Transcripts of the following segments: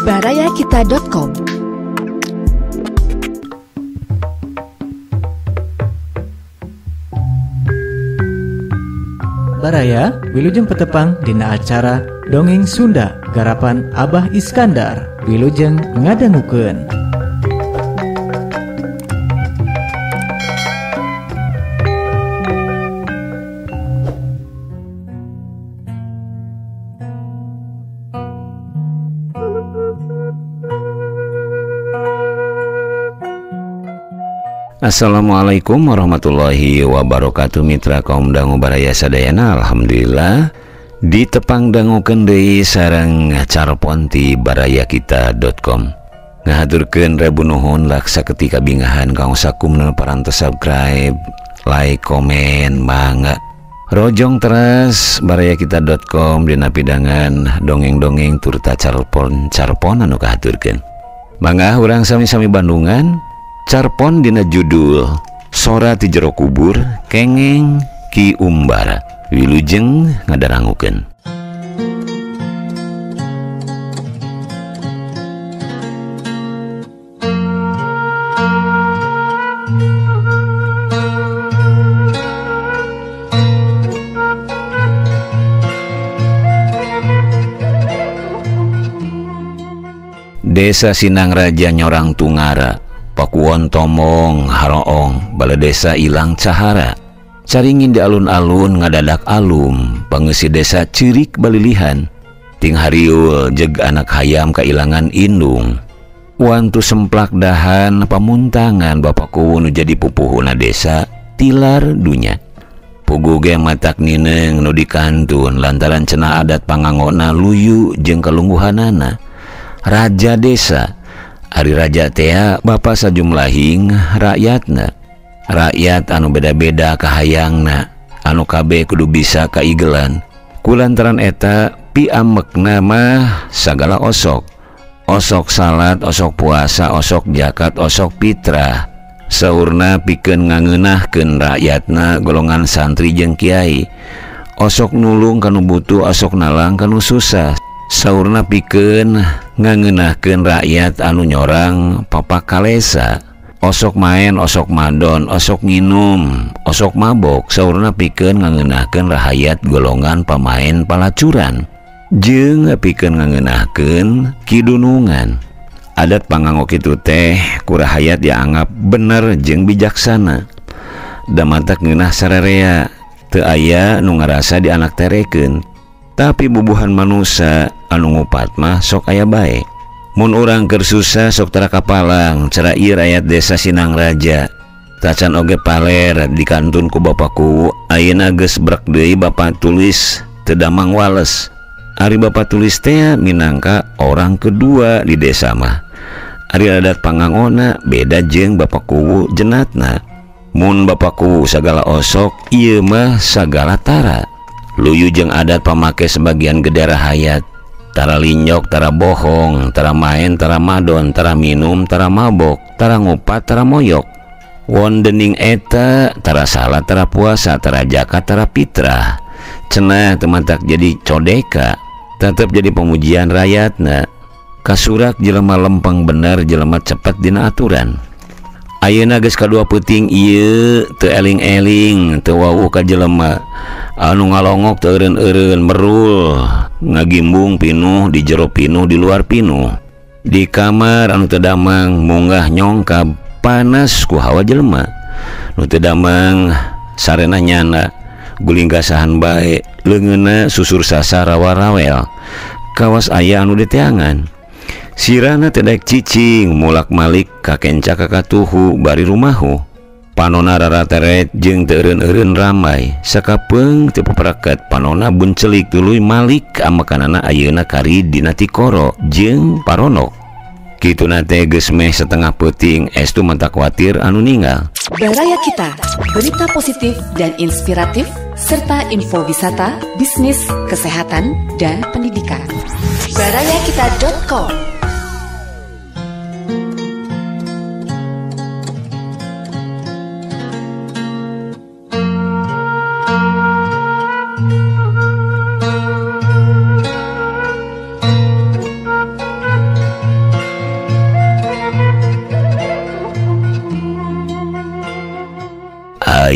Barayakita.com. Baraya wilujeng petepang dina acara Dongeng Sunda garapan Abah Iskandar wilujeng ngadangukeun. Assalamualaikum warahmatullahi wabarakatuh, mitra kaum dangu baraya sadayana. Alhamdulillah ditepang dangukeun deui sareng carpon ti barayakita.com. Ngahaturkeun rebu nuhun laksa ketika bingahan kang sakumna parantos subscribe, like, komen, mangga. Rojong teras barayakita.com dina pidangan dongeng-dongeng turta carpon-carpon anu kahaturkeun. Mangga urang sami-sami Bandungan. Carpon dina judul Sora ti jero kubur kengeng Ki Umbara. Wilujeng ngadarangukeun. Desa Sinang Raja nyorang tungara, Pakuwon tomong haroong, bala desa ilang cahara. Caringin di alun-alun ngadadak alum, pangeusi desa cirik balilihan. Ting hariul jeg anak hayam kailangan indung. Wantu semplak dahan pamuntangan bapak kuwu nu jadi pupuhuna desa tilar dunya. Pugu ge matak nineng nu dikantun lantaran cenah adat pangangona luyu jeung kalungguhanana. Raja desa Ari raja tea bapa sajumlahing rakyatna. Rakyat anu beda-beda kahayangna, anu kabeh kudu bisa kaigelan. Kulantaran eta piamekna mah sagala osok. Osok salat, osok puasa, osok zakat, osok fitrah. Saurna pikeun ngangeunahkeun rakyatna golongan santri jeung kiai. Osok nulung kanu butuh, osok nalang kanu susah. Saurna pikeun ngangeunahkeun rakyat anu nyorang papakalesa. Osok main, osok madon, osok nginum, osok mabok. Saurna pikeun ngangeunahkeun rahayat golongan pamain palacuran. Jeung pikeun ngangeunahkeun kidunungan. Adat panganggo kitu teh ku rahayat dianggap bener jeung bijaksana. Da matak ngeunah sarerea, teu aya nu ngarasa dianak terekeun. Tapi bubuhan manusia anu ngupat mah sok aya bae. Mun urang keur susah sok tara kapalang, cara ieu rakyat desa Sinang Raja. Tacan oge paler dikantun ku bapak kuwu, ayeuna geus brek deui bapak tulis teu damang wales. Ari bapak tulis teh minangka orang kedua di desa mah. Ari adat pangangona beda jeung bapak kuwu jenatna. Mun bapak kuwu sagala osok, ieu mah sagala tara. Luyu jeung adat pamake sebagian gede rahayat. Tara linyok, tara bohong, tara main, tara madon, tara minum, tara mabok, tara ngupat, tara moyok. Won dening eta, tara salat, tara puasa, tara zakat, tara fitrah. Cenah teu matak jadi codeka, tetep jadi pemujian rakyatna. Kasurak jelema lempeng bener, jelema cepet dina aturan. Ayeuna geus kadua peuting ieu teu eling-eling, teu wawuh ka jelema. Anu ngalongok teu eureun-eureun, merul, ngagimbung pinuh di jero pinuh di luar pinuh. Di kamar anu teu damang munggah nyongkab panas ku hawa jelema. Nu teu damang sarena nyana guling gasahan bae, leungeunna susur sasa rawa-rawel. Kawas aya anu diteangan. Sirana teu daek cicing mulak-malik ka kenca ka katuhu bari rumahu. Panona rarateret jeung teu eureun-eureun ramai. Sakapeung teu papraket panona buncelik tuluy malik amekanana ayeuna kari dina tikoro jeung paronok. Kituna teh geus meh setengah peuting estu mantak kuatir anu ninggal. Baraya Kita, berita positif dan inspiratif serta info wisata, bisnis, kesehatan, dan pendidikan. Barayakita.com.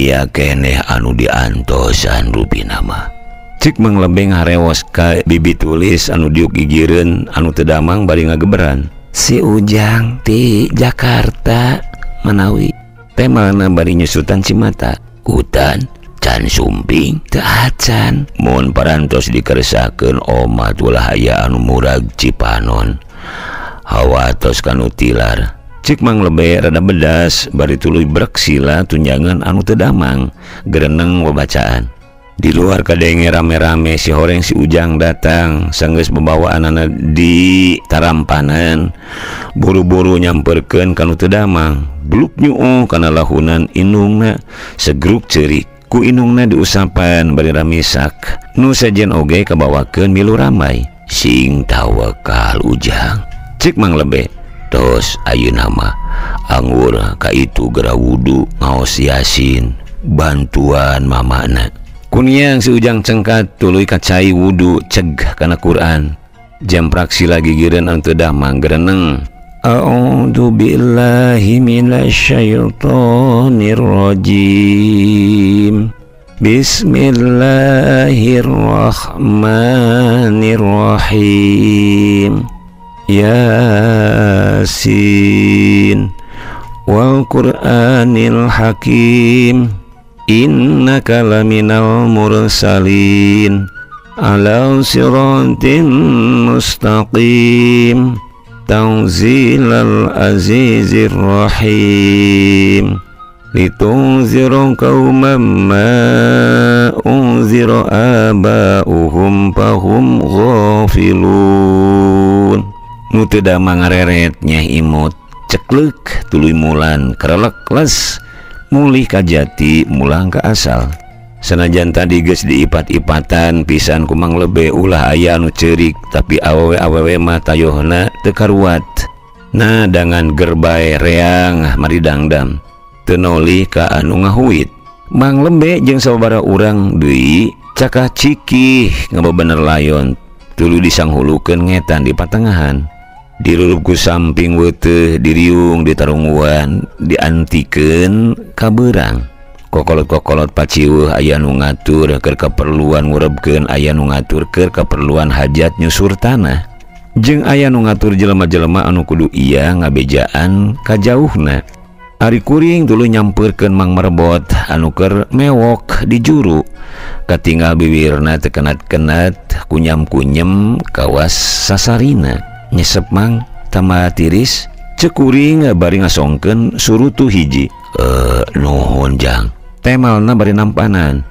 Aya keneh anu diantosan rupina mah. Cik Mang Lebeng harewos ka bibi tulis anu diuk gigireun anu teu damang bari ngageberan. Si Ujang ti Jakarta manawi temalna bari nyusutan cimata. Hutan can sumping teu acan. Mun parantos dikersakeun omat ulah aya anu murag Cipanon. Hawa tos kanu tilar. Cik Mang Lebe rada bedas bari tuluy brek sila tunjangan anu teu damang gereneng babacaan. Di luar kadenge rame-rame si horeng si Ujang datang sanggeus babawaanana di tarampanan buru-buru nyamperkeun kanu teu damang. Bluk nyuuh kana lahunan indungna segruk ceurik ku indungna diusapan bari ramisak nu sejen oge kabawakeun milu ramai. Sing tawakal Ujang. Cik Mang Lebe tos ayeuna mah anggur ka itu geura wudu ngaos yasin bantuan mamana. Kuniang si Ujang cengkat tuluy kacai wudu ceg kana Quran. Jamprak sila gigireun anu teu damang gereneng. A'udzu billahi minasyaitonir rajim. Bismillahirrahmanirrahim. Yasin wal Qur'anil Hakim. Innaka laminal mursalin ala siratin mustaqim tanzilal azizir rahim litunziru qauman ma unzira aba'uhum fahum ghafilun. Nu teu damang ngareret nyeh imut cekleuk tuluy mulan kerelek les mulih ka jati mulang ka asal. Sanajan tadi geus diipat-ipatan pisan ku Mang Lebe ulah aya anu ceurik tapi awewe-awewe mah tayohna teu karuat. Nah dangan gerbae reang mari dangdam teu nolih ka anu ngahuit. Mang Lembe jeung sababaraha urang deui cakah cikih ngabebener layon tuluy disanghulukeun ngetan di patengahan. Dirurup ku samping weuteuh diriung ditarunguan diantikeun ka beurang. Kokolot-kokolot paciweuh aya nu ngatur keur kaperluan ngurebkeun aya nu ngatur keur kaperluan hajat nyusur tanah. Jeung aya nu ngatur jelema-jelema anu kudu iya ngabejaan ka jauhna. Ari kuring tuluy nyampeurkeun Mang Merbot anu keur mewok di juru. Katinggal biwirna teu kenat-kenat kunyam-kunyem kawas sasarina. Nyesep Mang tambah tiris cek kuring bari ngasongkeun surutu hiji. Nuhun Jang. Temalna bari nampanan.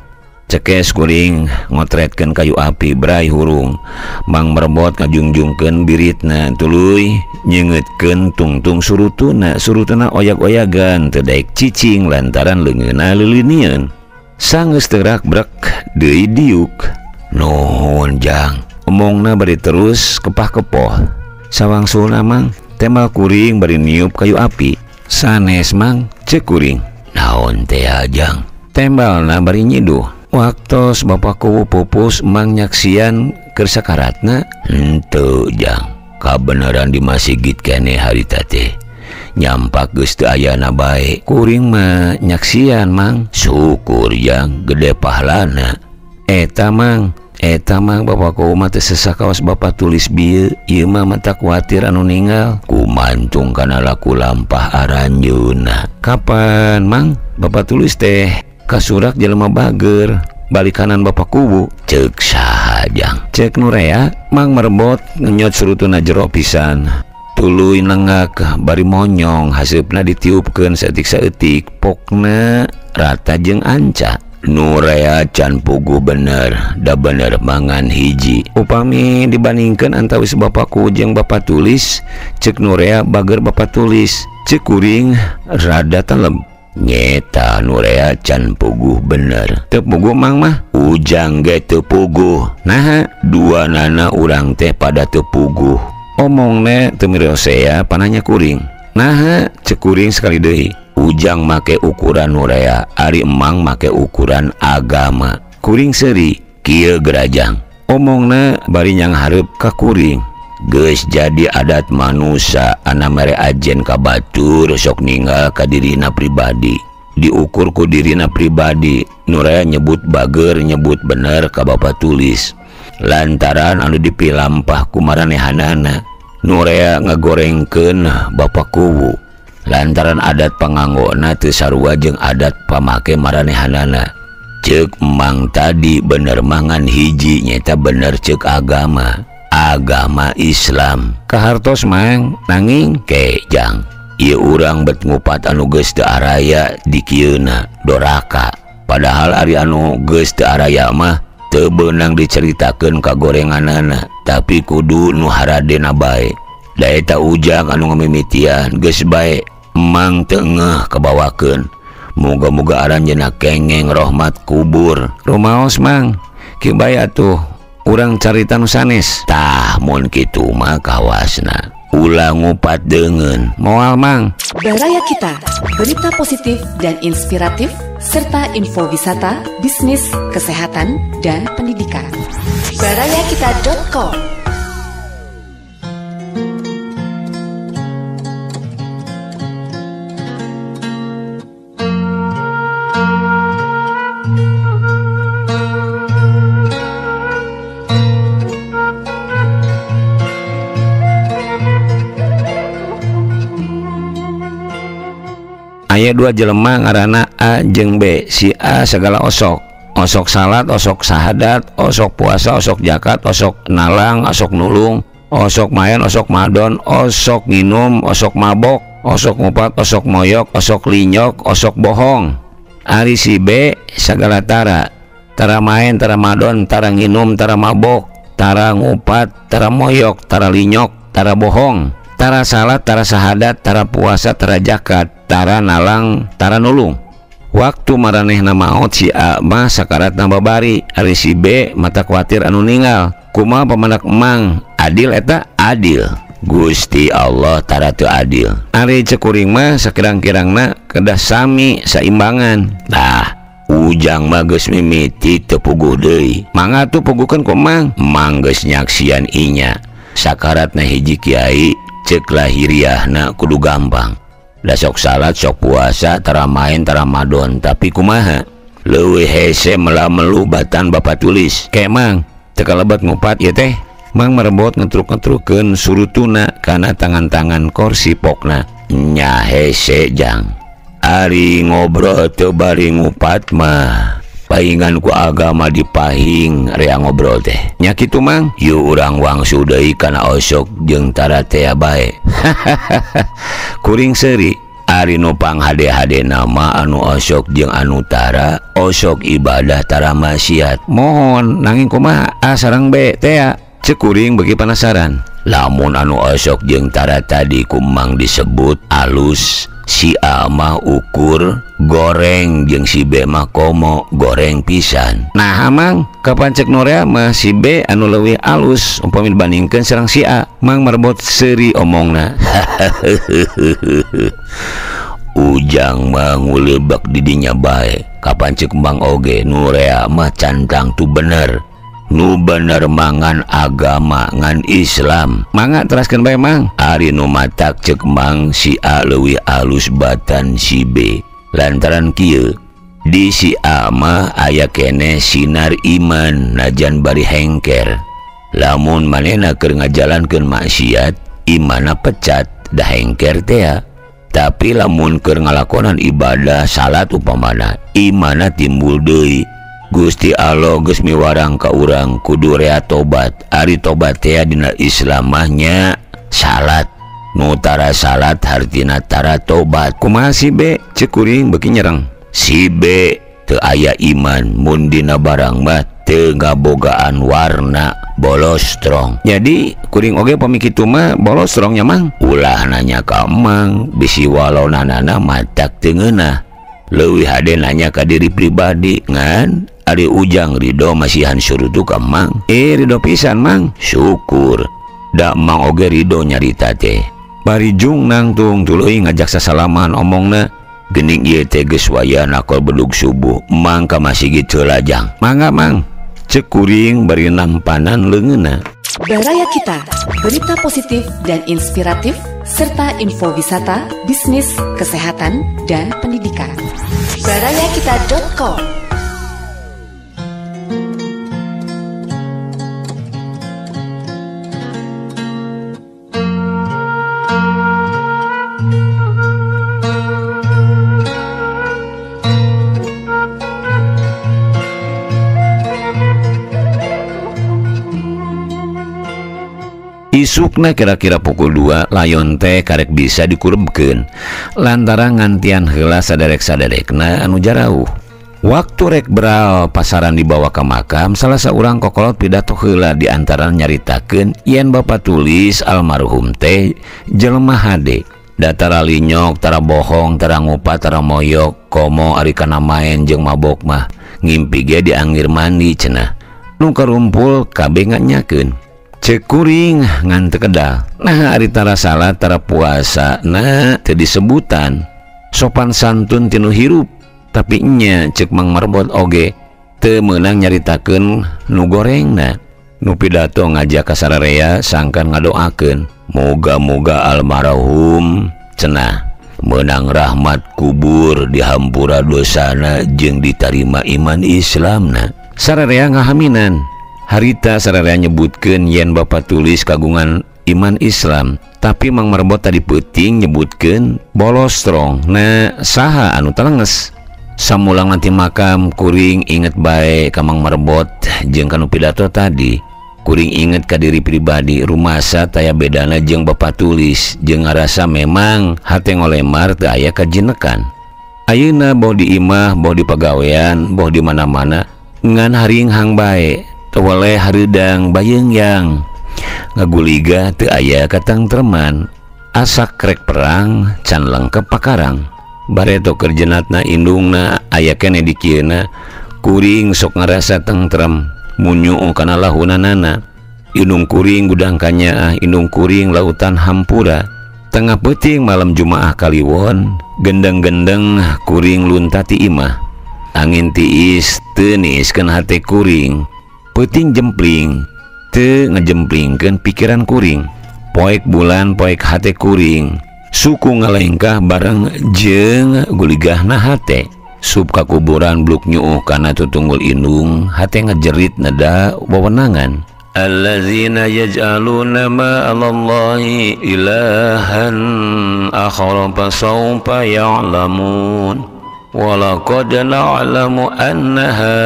Cekes kuring ngotretkeun kayu api brai hurung. Mang Merbot ngajungjungkeun biritna tuluy nyeungeutkeun tungtung surutuna. Surutuna oyak-oyagan teu daek cicing lantaran leungeunna leuleunian. Sanggeus teu rak brek deui diuk. Nuhun Jang. Omongna bari terus kepah-kepoh. Sawangsulna Mang temal kuring bari niup kayu api. Sanes Mang cek kuring. Naon teh Jang? Tembalna bari nyiduh. Waktos bapakku pupus Mang nyaksian keur sakaratna. Henteu Jang. Kabeneran di masjid keneh harita teh. Nyampak geus teu ayana bae. Kuring mah nyaksian Mang. Syukur Jang gede pahalana. Eta Mang. Eta Mang bapakku mah teu sesakawas bapak tulis bieu. Ieu mah mata kuatir anu ninggal. Kumantung kana laku lampah aranjeunna. Kapan Mang bapak tulis teh kasurak jelema bager balik kanan bapak kubu. Ceuk saha Jang? Ceuk Nurea. Mang Merbot ngenyot surutuna jero pisan. Tuluy nenggak bari monyong haseupna ditiupkeun saeutik-saeutik pokna rata jeung anca. Nurea can puguh bener da bener mangan hiji. Upami dibandingkeun antawis bapakku jeung bapak tulis cek Nurea bager bapak tulis. Cek kuring rada teleb. Nyeta Nurea can puguh bener. Teu puguh Mang mah. Ujang ge teu puguh. Naha dua nana urang teh pada teu puguh. Omongna teu mirosea pananya kuring. Naha cek kuring sekali deui. Ujang make ukuran Nurea, ari emang make ukuran agama. Kuring seuri kieu gerajang. Omongna bari nyang hareup ka kuring. Geus jadi adat manusia ana mere ajen ka batur sok ninggal ka dirina pribadi. Diukur ku dirina pribadi. Nurea nyebut bager nyebut bener ka Bapak tulis. Lantaran anu dipilampah ku maranehanana. Nurea ngagorengkeun Bapak Kuwu. Lantaran adat panganggona teu sarua jeung adat pamake maranehanana. Ceuk Mang tadi bener mangan hiji nyeta bener ceuk agama. Agama Islam. Kahartos Mang nanging kejang. Ieu urang bet ngupat anu geus teu araya di kieuna doraka. Padahal ari anu geus teu araya mah teu beunang diceritakeun ka gorenganana, tapi kudu nu haradena bae. Da eta Ujang anu ngamimitian geus bae Mang teu ngeuh kabawakeun. Muga-muga aranjeunna kengeng rahmat kubur. Rumaos Mang, kieu bae atuh urang carita nu sanes. Tah mun kitu mah kawasna. Ulah ngupat deungeun. Moal Mang. Baraya Kita, berita positif dan inspiratif serta info wisata, bisnis, kesehatan, dan pendidikan. Barayakita.com. Aya dua jelema ngaranna A jeung B. Si A segala osok, osok salat, osok sahadat, osok puasa, osok zakat, osok nalang, osok nulung, osok maen, osok madon, osok nginum, osok mabok, osok ngupat, osok moyok, osok linyok, osok bohong. Ari si B segala tara, tara maen, tara madon, tara nginum, tara mabok, tara ngupat, tara moyok, tara linyok, tara bohong, tara salat, tara sahadat, tara puasa, tara zakat, tara nalang, tara nulung. Waktu maranehna maot si A mah sakaratna babari, ari si B mata kuatir anu ninggal. Kumaha pamanak Mang? Adil eta? Adil. Gusti Allah tara teu adil. Ari ceuk kuring mah sakirang-kirangna kedah sami saimbangan. Tah, Ujang mah geus mimiti teu puguh deui. Mangga tuh puguhkeun ku Mang. Mang geus nyaksian inya. Sakaratna hiji kiai cek lahiriahna kudu gampang. Da sok salat, sok puasa, tara main, tara madon, tapi kumaha? Leuwih hese melamelu batan Bapak tulis. Ke Mang, teu kalebet ngupat ieu teh. Mang merebot ngetruk-ngetrukeun surutuna kana tangan-tangan korsi pokna. Nya hese jang. Ari ngobrol teu bari ngupat mah. Paingan ku agama dipahing rea ngobrol teh. Nya kitu Mang, yuk urang wangsu deui kana osok jeung tara tea bae. Kuring seuri, ari nu panghade-hade nama anu osok jeung anu tara, osok ibadah tara maksiat. Mohon nanging kumaha A sareng B tea? Ceuk kuring beuki penasaran. Lamun anu osok jeung tara tadi ku Mang disebut alus, si A mah ukur goreng jeung si B mah komo goreng pisan. Nah Mang, kapan cek Norea mah si B anu leuwih alus umpami dibandingkeun sareng si A. Mang merebot seuri omongna. Ujang mah ngulebak di dinya bae. Kapan cek Mang oge Norea mah cantang tu bener. Nu bener mangan agama ngan Islam. Mangga teraskeun bae Mang. Ari nu matak cek Mang si A leuwih alus batan si B. Lantaran kieu, di si A mah aya keneh sinar iman najan bari hengker. Lamun manehna keur ngajalankeun maksiat, imanna pecat da hengker tea. Tapi lamun keur ngalakonan ibadah salat upamana, imanna timbul deui. Gusti Allah geus miwarang ka urang kudu rea tobat. Ari tobat tea dina Islam mah nya salat. Nu tara salat hartina tara tobat. Kumaha si B? Ceuk kuring beuki nyereng. Si B teu aya iman mun dina barang mah teu ngabogaan warna bolos strong. Jadi kuring oge pami kitu mah bolos strong nya Mang. Ulah nanya ka Mang bisi walau nanana matak teu ngeunah. Leuwih hade nanya ka diri pribadi ngan ari Ujang ridho masihan surutu ka Mang. Ridho pisan Mang. Syukur da Mang oge ridho nyarita teh. Bari jung nangtung tuluy ngajak sasalaman omongna. Geuning ieu teh geus wayahna kol bedug subuh. Mang ka masigit heula jang. Mangga Mang. Ceuk kuring bari nampanan leungeunna. Baraya Kita, berita positif dan inspiratif serta info wisata, bisnis, kesehatan, dan pendidikan. Barayakita.com. Isukna kira-kira pukul 2 layon teh karek bisa dikurebkeun lantaran ngantian heula saderek-saderekna anu jarauh. Waktu rek beral pasaran dibawa ke makam, salah saurang kokolot pidato heula di antara nyaritakeun yen Bapak Tulis almarhum teh jelema hade. Datara linyok, tara bohong, tara ngupa, tara moyok, komo ari kana maen jeung mabok mah ngimpi ge dianggir mandi cenah. Nu karumpul kabeh nganyakeun. Cek kuring ngan teu kedal. Nah ari tara salat tara puasa nah teu disebutan. Sopan santun tinu hirup, tapi nya cek Mang Marbot oge teu meunang nyaritakeun nu gorengna. Nu pidato ngajak ka sararea sangkan ngadoakeun, moga-moga almarhum cenah meunang rahmat kubur dihampura dosana jeung ditarima iman Islamna. Sararea ngahaminan. Harita sararea nyebutkeun yen Bapak Tulis kagungan iman Islam, tapi Mang Marbot tadi peuting nyebutkeun bolos strong. Nah saha anu telenges? Samulang nanti makam kuring inget bae ka Mang Marbot jeung kanu pidato tadi. Kuring inget ka diri pribadi rumasa taya bedana jeung Bapak Tulis jeung ngarasa memang hate ngolemar teu aya kajinekan. Ayeuna boh di imah, boh di pagawean, boh di mana-mana ngan haringhang bae. Tewaleh hareudang bayeung-yang ngaguliga teu aya katangtreman, asak rek perang can lengkep pakarang. Bareto keur jenatna indungna aya keneh di kieuna, kuring sok ngarasa tentrem munyuu kana lahunanana. Indung kuring gudang kanyaah, indung kuring lautan hampura. Tengah peuting malam Jumaah kaliwon, gendeng-gendeng kuring luntati imah. Angin tiis teu niiskeun hate kuring, peuting jempling teu ngejemplingkeun pikiran kuring. Poek bulan poek hate kuring, suku ngalengkah bareng jeung guligahna hate. Sup ka kuburan bluk nyuuh kana tutunggul indung, hate ngejerit neda wewenangan. Allazina yaj'aluna ma 'alallahi ilahan akhar fasawfa ya'lamun. Walaqad na'lamu annaha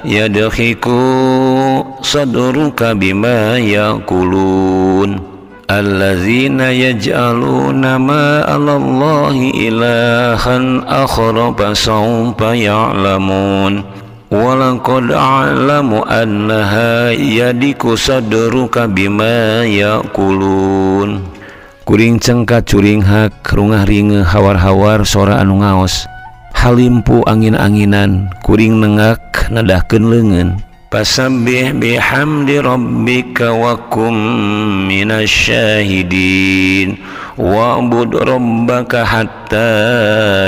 yadhiku sadruka bima yaqulun. Allazina yaj'aluna ma 'alallahi ilahan akhar fasawfa ya'lamun. Walaqad a'lamu annaha yadiku sadruka bima yaqulun. Kuring cengka curing hak rungah ringe hawar-hawar sora anu ngaos. Halimpu angin-anginan kuring nengak nadahkeun leungeun. Fasabbih bihamdi rabbika wa kum minasyahidin wa'bud rabbaka hatta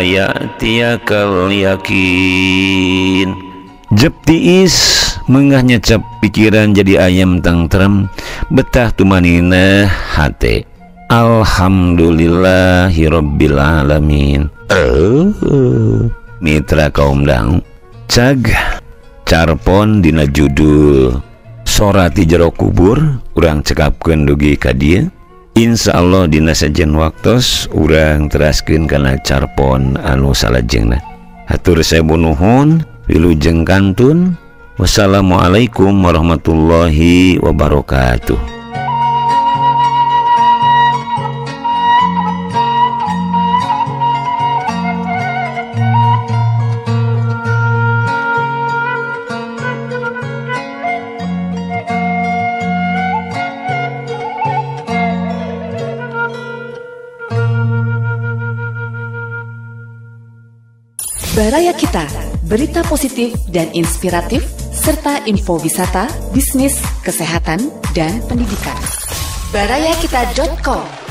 ya'tiyakal yakin. Jep tiis mengah nyecep pikiran jadi ayam tengtrem, betah tumanina hate. Alhamdulillahirabbil alamin. Mitra kaum dang cag carpon dina judul Sora ti jero kubur urang cekapkeun dugi ka dieu. Insyaallah dina sajen waktos urang teraskeun kana carpon anu salajengna. Hatur sewu nuhun, wilujeng kantun. Wassalamualaikum warahmatullahi wabarakatuh. Baraya Kita, berita positif dan inspiratif, serta info wisata, bisnis, kesehatan, dan pendidikan. Barayakita.com.